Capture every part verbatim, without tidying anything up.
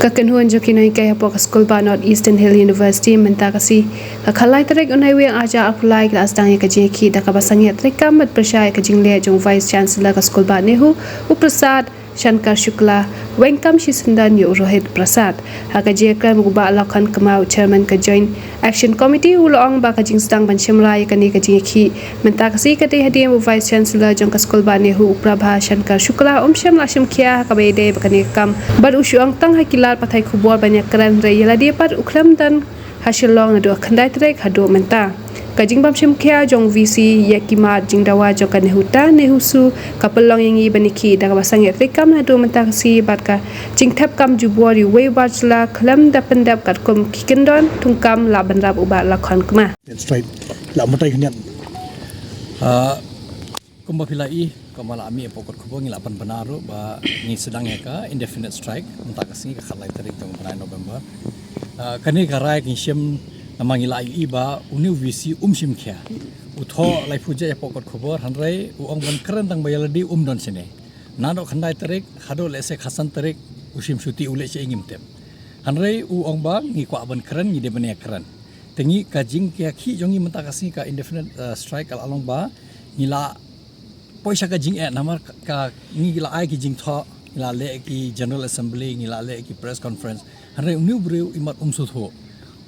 Ka kynhun jong ki nonghikai hapoh ka skulbah North Eastern Hill University mynta ka sngi ka khatlai tarik u Naiwieng arhajar arphew lai ki la sdang ïa ka jingïakhih da kaba sangeh treikam bad pyrshah ïa ka jingleh jong Vice Chancellor ka skulbah NEHU u Prasad Shankar Shukla, weng kam shisyndon ïa u Rohit Prasad. Ha ka jingïakren bad u Bah Lakhon Kma, u Chairman ka Joint Action Committee, u la ong ba ka jingsdang ban shim rai ïa kane ka jingïakhih mynta ka sngi ka dei hadien u Vice Chancellor jong ka skulbah NEHU u Prabha Shankar Shukla um shym la shim khia ha kaba ïadei bad kane ka kam bad u shu ong tang ha ki lad pathai khubor ban ïakren, hynrei ïa lade pat u khlem don ha Shillong naduh khyndai tarik haduh mynta. Ka jingbym shim khia jong u VC ïa ki mat jingdawa jong ka NEHUTA, NEHUSU ka pynlong ïa ngi ban ïakhih da kaba sangeh treikam naduh mynta ka sngi bad ka jingthep kam jubor ïa uwei u bar jylla khlem da pyndep katkum ki kyndon thungkam, la bynrap u Bah Lakhon Kma. Strike la mutai khyndiat. Ah, kumba phi la i, kumba la mih hapoh kot khubor, ngi la pynbna ruh ba ngi sdang ïa ka indefinite strike mynta ka sngi ka khatlai tarik jong u bnai November. Ah, kane ka rai ngi shim namar ngi la ïohi ba une u VC um shim khia. U thoh laiphew jait hapoh kot khubor, hynrei u ong ban kren tang ba ïa lade um don shane. Naduh khyndai tarik haduh lehse khatsan tarik u shim shuti u leh shaei ngim tip. Hynrei u ong ba ngi kwah ban kren, ngi dei ban ïakren. Te ngi ka jingïakhih jong ngi mynta ka sngi ka indefinite, uh, strike ka la long ba ngi la poi sha ka jingeh namar ka, ka ngi la ai ki jingthoh, ngi la leh ki General Assembly, ngi la leh ki press conference. Hynrei une u briew imat um sngewthuh.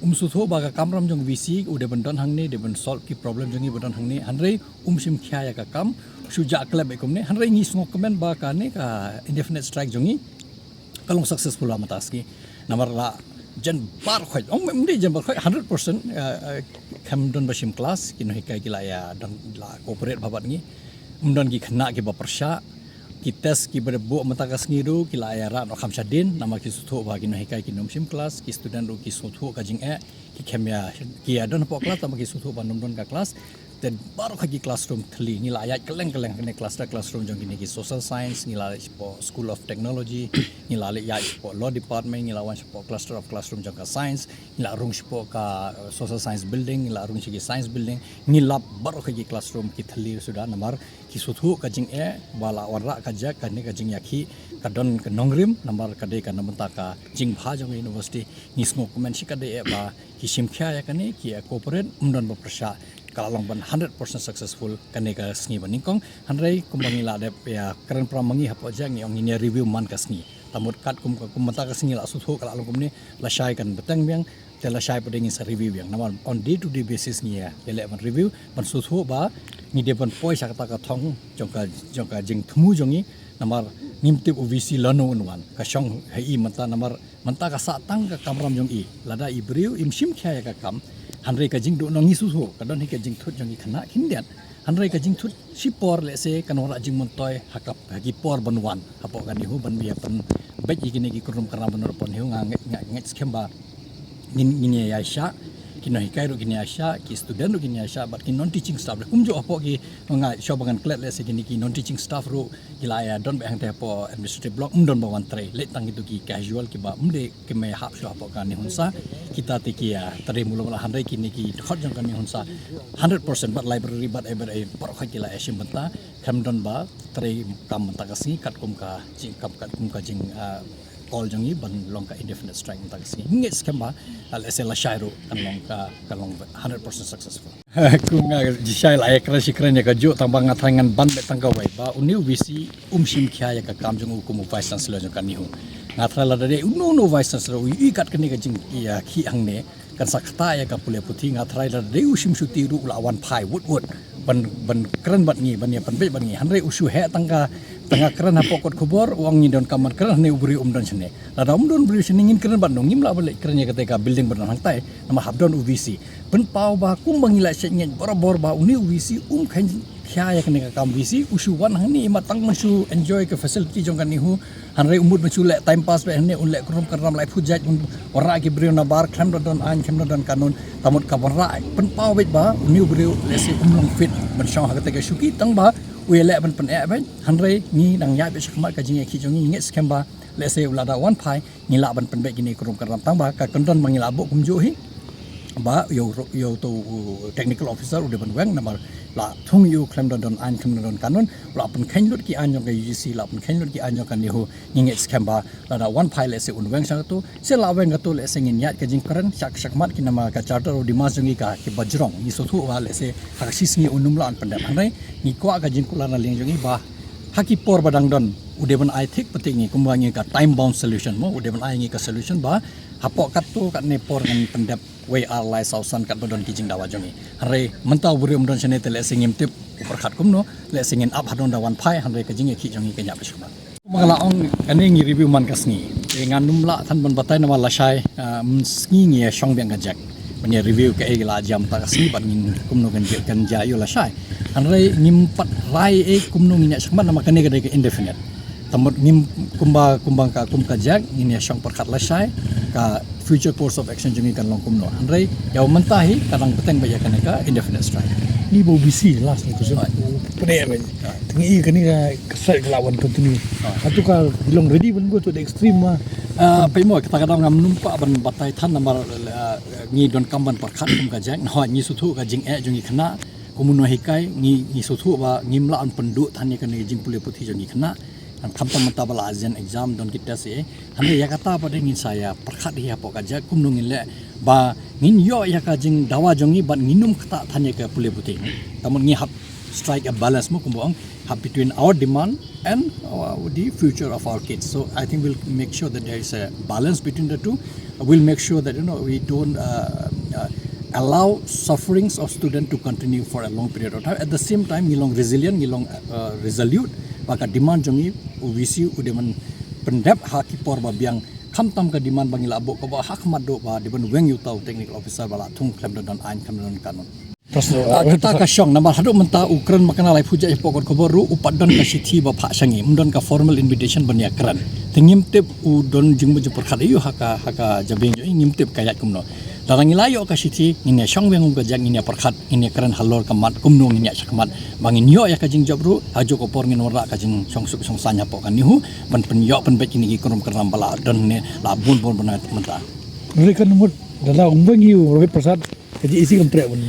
Um sngewthuh ba ka kamram jong u VC u dei ban don hangne, dei ban solve ki problem jong ngi ba don hangne. Hynrei um shim khia ïa ka kam, shu jah klep beit kumne. Hynrei ngi sngewkmen ba kane ka indefinite strike jong ngi ka long successful ha mynta ka sngi. Namar la jan baroh khoit, ong ym dei jan baroh khoit, hundred percent, eh, eh, khlem don ba shim klas, ki nonghikai ki la ïa don, la cooperate bha bad ngi. Ym don ki khynnah kiba pyrshah, ki test kiba dei buh mynta ka sngi ruh ki la ïa rah noh kham shadien, namar ki sngewthuh ba ki nonghikai kin ym shim klas, ki student ruh ki sngewthuh ka jingeh, ki khlem ïa, ki ïa don hapoh klas, tangba ki sngewthuh ba ym don ka klas. Te baroh khoit ki classroom thylli, ngi la ïaid kylleng kylleng, kane cluster classroom jong kine ki social science, ngi la leit shapoh School of Technology, ngi la leit ïaid shapoh Law Department, ngi la wan shapoh cluster of classroom jong ka science, ngi la rung shapoh ka, uh, social science building, ngi la rung sha ki science building, ngi lap baroh khoit ki classroom ki thylli suda namar ki sngewthuh ka jingeh ba la wanrah ka jaka, kane ka jingïakhih ka don ka nongrim namar ka dei ka na bynta ka jingbha jong ka university. Ngi sngewkmen shikatdei eh ba ki shim khia ïa kane, ki ïa cooperate, ym don ba pyrshah. Ka la long ban hundred percent successful kane ka sngi ba nyngkong. Hynrei kumba ngi la dep ïa kren para ma ngi hapoh jaka, ngi ong ngin ïa review man ka sngi. Te mut katkum ka, kum mynta ka sngi la sngewthuh ka la long kumne, lashai kan bteng biang, te lashai pat ngin sa review biang. Namar on day to day basis ngi ïa, ïa leh ban review, ban sngewthuh ba ngi dei ban poi sha kata ka thong jong ka, jong ka jingthmu jong ngi. Namar ngim tip u VC lano un wan, ka shong ha i mynta, namar mynta ka sah tang ka kamram jong i. Lada i briew im shim khia ïa ka kam, hynrei ka jingduhnong ngi sngewthuh ka don hi ka jingthut jong ki khynnah khyndiat. Hynrei ka jingthut shipor lehse kan wanrah jingmyntoi ha ka, ha ki por ban wan hapoh ka NEHU ban ïa pynbeit ïa kine ki kynrum kynram ban wan hapoh NEHU. Nga ngeit, nga ngeit skhem ba ngin, ngin ïa ïaishah, ki nonghikai ruh kin ïaishah, ki student ruh kin ïaishah bad ki non teaching staff. Kumjuh hapoh ki, nga shu ba ngan klet lehse kine ki non teaching staff ruh ki la ïa don beit hangtei hapoh administrative block, ym don ba wan trei, leit tang kito ki casual kiba ym dei ki mei hap shuh hapoh ka NEHUNSA. Kita te ki ïa trei muluk la, hynrei kine ki dkhot jong ka NEHUNSA hundred percent bad library bad, eh, bad, eh, baroh khoit ki la ïa shim bynta, khlem don ba trei kam mynta ka sngi katkum ka jing, kam katkum ka jing, ah, call jong ngi ban long ka indefinite strike mynta ka sngi. Ngi ngeit skhem ba, ah, lehse lashai ruh kan long ka, kan long hundred percent successful. Kum nga, jingshai la ïa kren shi kren ïa kajuh, tangba nga tharai ngan ban beit tang kawei ba une u VC um shim khia ïa ka kam jong u kum u Vice Chancellor jong ka NEHU. Nga tharai lada dei uno uno u Vice Chancellor u ïohi kat kane ka jingïakhih hangne, kan sa ktah ïa ka pule puthi. Nga tharai lada dei u shim shuti ruh u la wan phai wut wut ban, ban kren bad ngi, ban ïa pynbeit bad ngi. Hynrei u shu heh tang ka, tang ka kren hapoh kot khubor, u ong ngin donkam ban kren, hynrei u briew um don shane. Lada um don briew shane, ngin kren bad no, ngim lah ban leit kren ïa katei ka building ba don hangtai, namar hap don u VC. Pynpaw ba kumba ngi la shait ngeit barabor ba une u VC um kheiñ khia ïa kane ka kam VC, u shu wan hangne imat tang ban shu enjoy ka facility jong ka NEHU. Hynrei u mut ban shu leh time pass beit hangne, un leh kynrum kynram laiphew jait, un wanrah ki briew nabar, khlem da don aiñ, khlem da don kanun. Te mut ka wanrah pynpaw beit ba une u briew lehse um long fit ban shong ha katei ka shuki, tangba u ïaleh ban pyneh beit. Hynrei ngi dang ïaid beit shakhmat ka jingïakhih jong ngi, ngi ngeit skhem ba lehse u lada wan phai ngi lah ban pynbeit kine kynrum kynram, tangba ka kyndon ba ngi la buh kumjuh hi. Ba ïa u, ïa uto u technical officer u dei ban weng namar la thung ïa u khlem da don aiñ, khlem da don kanun, la pynkheiñ lut ki aiñ jong ka U G C, la pynkheiñ lut ki aiñ jong ka NEHU. Ngi ngeit skhem ba lada wan phai lehse un weng sha kato, se la weng kato lehse ngin ïaid ka jingkren sha ka shakhmat ki namar ka Charter of Demands jong ngi ka kiba jrong. Ngi sngewthuh ba lehse ha ka shi sngi un ym lah ban pyndep, hynrei ngi kwah ka jingkular na liang jong ngi ba ha ki por ba dang don u dei ban ai thik pathik ngi, kumba ngi ka time bound solution mo, u dei ban ai ngi ka solution ba hapoh katto katne por ngan pyndep wei ar lai saw san katba don ki jingdawa jong ngi. Hynrei mynta u briew um don shane te lehse ngim tip u pyrkhat kumno, lehse ngin ap haduh da wan phai, hynrei ka jingïakhih jong ngi kan ïap da shakhmat. Kumba nga la ong, kane ngi review man ka sngi. Te ngan ym lah than ban batai namar lashai, ah, mynsngi ngi ïa shong biang ka JAC ban ïa review kaei la jia mynta ka sngi bad ngin kumno kan jia, kan jia ïa lashai. Hynrei ngim pat rai ei kumno ngin ïa shakhmat namar kane ka dei ka indefinite. Te mut ngim, kumba, kumba ka, kum ka JAC ngin ïa shong pyrkhat lashai ka future course of action jong ngi kan long kumno. Hynrei ïa u mynta hi ka dang bteng beit ïa kane ka indefinite strike. Ni ba U B C last ni ku shu. Right. Pyneh beit. Right. Te ngi i kane ka, ka strike ka la wan continue. Right. Hato ka long ready ban go to the extreme ma? Ah, peit mo, kata ka daw ngam nym pat ban batai than namar, ah, ngi donkam ban pyrkhat kum ka JAC. Ngi sngewthuh ka jingeh jong ngi khynnah, kumno hikai, ngi, ngi sngewthuh ba ngim lah ban pynduh than ïa kane ka jingpule puthi jong ngi khynnah. Khamtam mynta ba la hajan exam, don ki test ei. Hynrei ïa kata pat de ngin sa ïa pyrkhat hi hapoh ka JAC kumno ngin leh ba ngin ïoh ïa ka jingdawa jong ngi bad ngin ym ktah than ïa ka pule puthi. Te mut ngi hap strike a balance mo kumba ong, hap between our demand and, uh, the future of our kids. So I think we'll make sure that there is a balance between the two. We'll make sure that, you know, we don't, uh, uh, allow sufferings of student to continue for a long period of time. At the same time, ngi long resilient, ngi long, uh, resolute ba ka demand jong ngi, U B C u dei ban pyndep ha ki por ba biang, khamtam ka demand ba ngi la buh kaba ha khmat duh ba dei ban weng ïa uta u technical officer ba la thung khlem da don aiñ, khlem da don kanun. Prasno, ah, kata ka shong namar haduh mynta u kren ba kane laiphew jait hapoh kot khubor ruh u pat don ka shithi ba phah sha ngi, ym don ka formal invitation ban ïa kren. Te ngim tip u don jingmut jingpyrkhat aiu ha ka, ha ka jabieng jong ngi, ngim tip ka ïaid kumno. Lada ngi la ïoh ka shithi ngin ïa shong weng kum ka JAC, ngin ïa pyrkhat, ngin ïa kren halor ka mat kumno ngin ïaid shakhmat ba ngin ïoh ïa ka jingjop ruh, ha kajuh ka por ngin wanrah ka jingshongsuk shongsaiñ hapoh ka NEHU ban pynïoh pynbeit kine ki kynrum kynram ba la don ne la bun bun ban mynta. Hynrei kan mut da la ong ba ngi u Robert Prasad ka jingïaseng kam treh ban.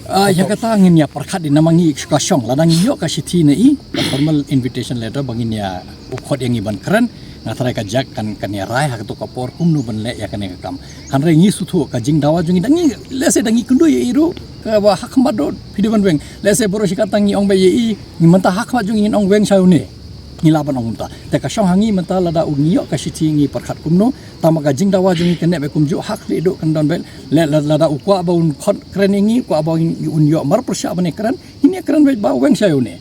Ah, ïa kata ngin ïa pyrkhat dei namar ngi ka shong, lada ngi ïoh ka shithi ne i, ka formal invitation letter ba ngin ïa u khot ïa ngi ban kren, nga tharai ka JAC kan, kan ïa rai ha kato ka por kumno ban leh ïa kane ka kam. Hynrei ngi sngewthuh ka jingdawa jong ngi da ngi, lehse da ngi kynduh ïa i ruh kaba ha khmat duh phi dei ban weng. Lehse baroh shi katta ngi ong ba ïa i, ngi mynta ha khmat jong ngi ngin ong weng sha une. Ngi lah ban ong mynta. Te ka shong ha ngi mynta lada u ngi ïoh ka shithi ngi pyrkhat kumno, tangba ka jingdawa jong ngi kan neh beit kumjuh, ha khlieh duh kan don beit. Leh la-, lada u kwah ba un khot kren ïa ngi, kwah ba un, un ïoh marpyrshah ban ïa kren, ngin ïa kren beit ba weng sha une.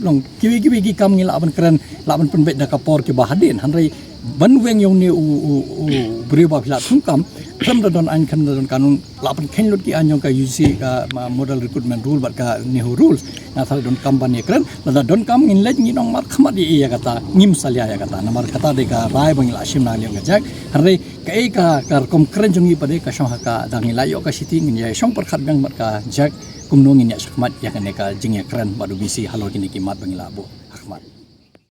Long kiwei kiwei ki kam ngi lah ban kren, lah ban pynbeit da ka por kiba hadien. Hynrei ban weng ïa une u, u, u briew ba phi la thung kam khlem da don aiñ, khlem da don kanun, lah pynkheiñ lut ki aiñ jong ka U G C, ka, ma, Model Recruitment Rule bad ka NEHU Rules. Nga tharai donkam ban ïa kren, lada donkam ngin leit ngin ong markhmat ïa, ïa kata, ngim salia ïa kata. Namar kata dei ka rai ba ngi la shim na liang ka JAC. Hynrei kaei ka, ka rukom kren jong ngi pat de ka shong ha ka, da ngi la ïoh ka shithi ngin ïa shong pyrkhat biang bad ka JAC kumno ngin ïa shakhmat ïa kane ka jingïakren bad U B C halor kine ki mat ba ngi la buh ha khmat.